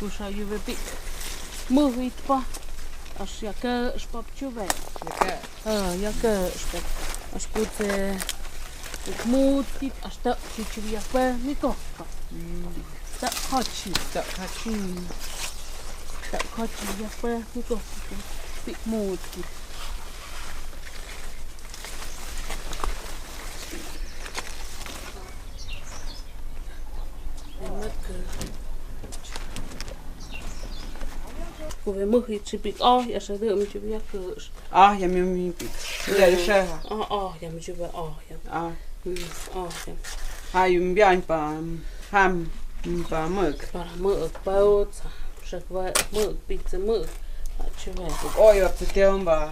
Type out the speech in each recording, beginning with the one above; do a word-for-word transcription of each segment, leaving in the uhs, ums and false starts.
Kuo sa iuve pik. Muhit pa. As ya ke spap chuve. Ya ke. Ah, ya ke spap. As put, eh, pik mutkit, as ta, si chuve ya pe, miko. Mm. Ta kachi. Ta kachi. Ta kachi ya pe, miko. Pik mutkit. Kuo ve muhit si pik, oh, ya sa de, um, chuve ya ke. Ah, ya mi, mi pik. Ya, ya sa. Ah, oh, ya mi chuve, oh, ya. Ah. Mm, oh, ya. Ha, yum bian pa, um, ham, um, pa muhik. Para muhik, pa ot, sa. Sek va muhik, pizza muhik. Ha chuve. Oh, ya, pizza ba.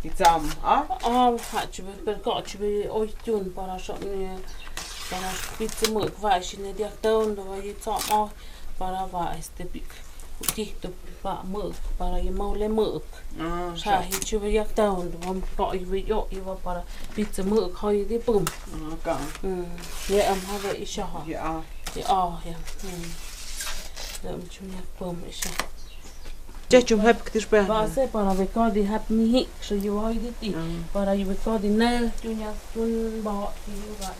Pizza, ah? Oh, ha chuve, pero ko chuve, oi, tun, para sa ni, para pizza muhik, va, si ne diak taon, do va, i tsam, oh, para va, este, pik. Ki to pa muhik, para i mole muhik. Ah, sa hi chuve yak taon, vam ko i ve yo, i va para pizza muhik, hoi di pum. Ah, ka. Mm. Ya, am, ha ve i sa ha. Ya. Ya, oh, ya. Mm. Ya, am, chuve yak pum i sa. Ya, chuve hap ktis pa. Ba se para ve ko di hap ni hi, so i hoi di ti. Ah. Para i ve ko di na, chuve yak, chuve ba, i va.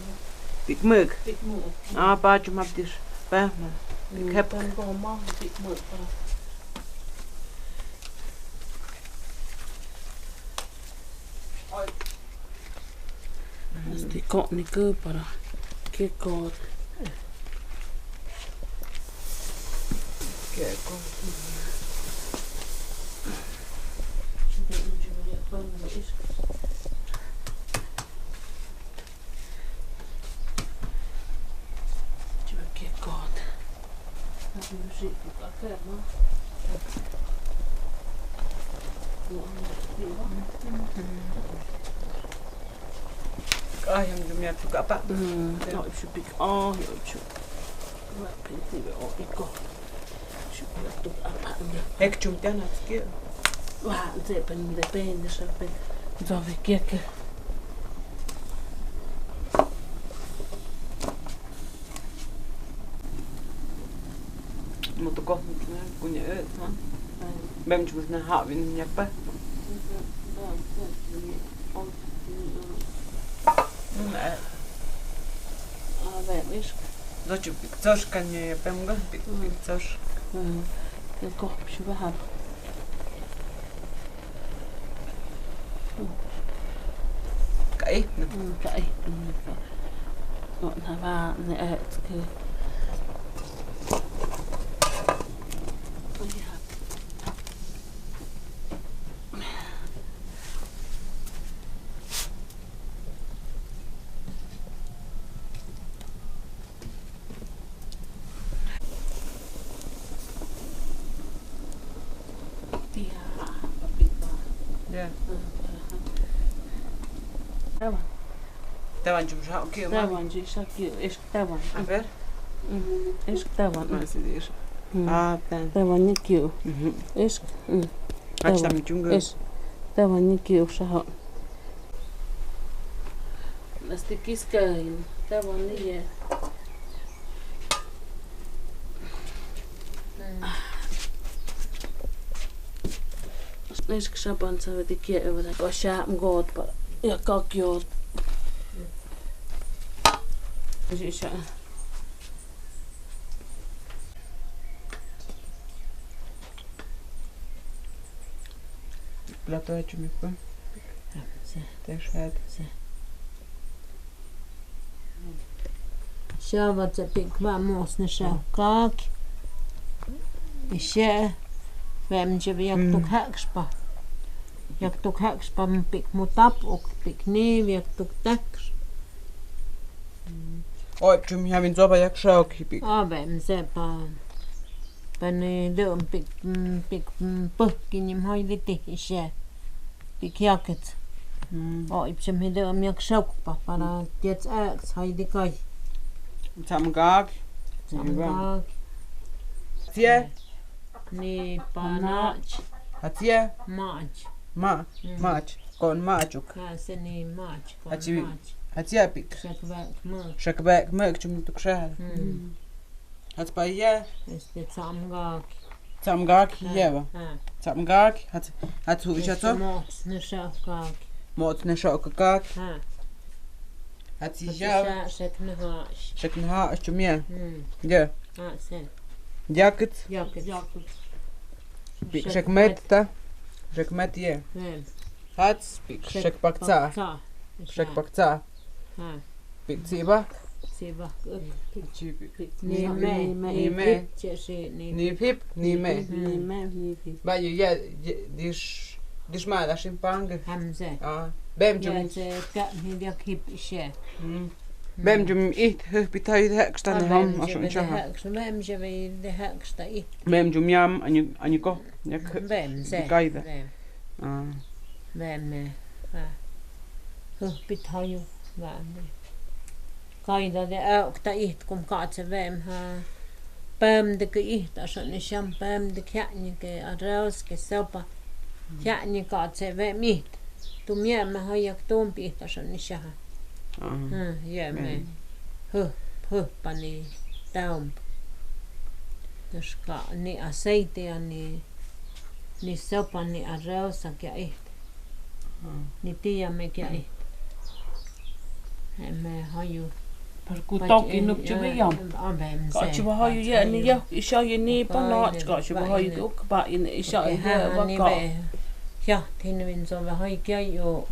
Pik muhik. Pik muhik. Ah, pa chuve hap ktis pa. Pik hap. Tan ko ma, pik muhik para. Este ko ni ke para ke ko. Ke ko. Ah, yam yam ya tuka pa. Mm, ya. Oh, it should be, oh, it should. Wa, pin, pin, oh, iko. Should be tuka pa, ya. Hek chum tiana tiki. Wa, nte pen, nte pen, nte sa pen. Nte ve kieke. Mo toko, kuña, eh, ha? Bem chumus na ha, vin ya pa. Mm, eh. Dos chu pictures kan ya pa mga pic-, pictures. Mm. Ko, chuba hap. Ka'i, no? Mm, ka'i. Mm, ka'i. No, na va, ne, eh, tske. Ia. Tawan. Tawan, jum sa ki ma. Tawan, jum sa ki, es tawan. A ver. Mm, es tawan. Ma si dir. Mm. Ah, tan. Tawan ni ki. Mhm. Es, mm. Ach tawan. Tam jung. Es. Tawan ni ki sa. Mas ti kiska in tawan ni ia. Nes kisapan sa veti kia e vada ko siap ngot pa. Ia ka kiot. Isi sa. Plato e jumikpa. Sa. Te shat. Sa. Siapa te pik ba mos ne sa kaki. Ise. Vem je ba yak tuk heks pa. Yak tuk heks pa pik mutap ok pik ni yak tuk teks. O, jum ia vin joba yak sa ok pik. O, vem je ba. Pane do pik, mm, pik, mm, puk ki ni mhoi di ti ise. Pik yakit. Mm. O, ip sem hido miak sok pa para tiet ek sai di kai. Tam gak. Tam gak. Tia. Ni panach. Hatia. Mach. Ma, mm. Mach. Kon mach uk. Ha, se ni mach. Kon mach. Hatia pik. Shek bek mek. Shek bek mek jum tuk sa. Mm. Hats ba ia. Este, tam gak. Tam gak ia ba. Ha. Tam gak, hats, hats hu isa to. Mots ne sa gak. Mots ne sa gak. Ha. Hats ia. Shek ne ha. Shek ne ha, jum ia. Hmm. Ia. Ha, se. Yakit. Yakit. Pik shek met ta. Shek met ia. Hmm. Hats, pik shek bakca. Shek bakca. Ha. Pik sibak. Sibak. Ni me. Ni me. Ni hip, ni me. Ni me, ni hip. Ba yu ia, dis, dis ma da simpang ke. Hamse. Ah, bem jum. Ia se ka ni dia hip ise. Hmm. Bem jum ih, he, pitai de hek sta ne ham, aso insa ha. Bem je de hek sta ih. Bem jum iam, anyi, anyi ko. Yak. Bem se. Kaida. Bem. Ah. Vem, eh, ah. Huh, pitayu, vem, eh. Kaida de auk ta ih kum katse vem ha. Pem de ke ih ta son ni siam pem de kiak ni ke arroz ke sopa. Kiak ni katse vem ih. Tum ia ma ha yak tum pi ih ta son ni siam ha. Ah. Hmm, ia me. Huh, huh, pa ni taum. Terus ka ni aceite a ni Ni sopa ni arroz a kia ih. Ah. Ni tia me kia ih. He me hoyu. Par kutok inuk chibi yam. Ka chibi hoyu ia ni ia. Isa ia ni panach ka chibi hoyu tuk ba in isa ia ba ka. Ia, tin win so ba hoyu kia yu.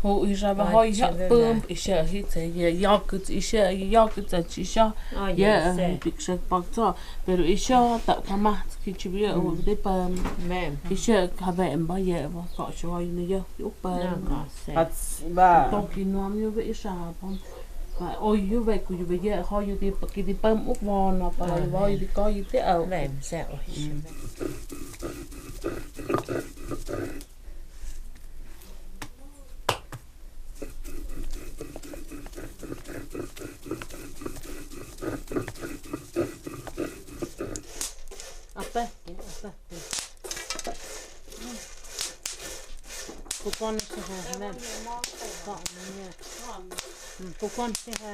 Ho isa ba hoyu ia pump isa hit se ia yakut isa yakut sa isa. Ia, pik sa pak sa. Pero isa ta kamat Ki chibi ia, o, te pa. Mem. Isha ka vem ba ia, ba ka chibi hoyu ni ia, uk pa. Hats ba. Toki nuam yu ve isha pam. Ba, o yu ve ku yu ve ia, hoyu di pa, ki di pam uk vona, pa hoyu ve hoyu di ka yu te au. Mem, se o. Apa? Apa? Pukon siha, men. Pukon siha.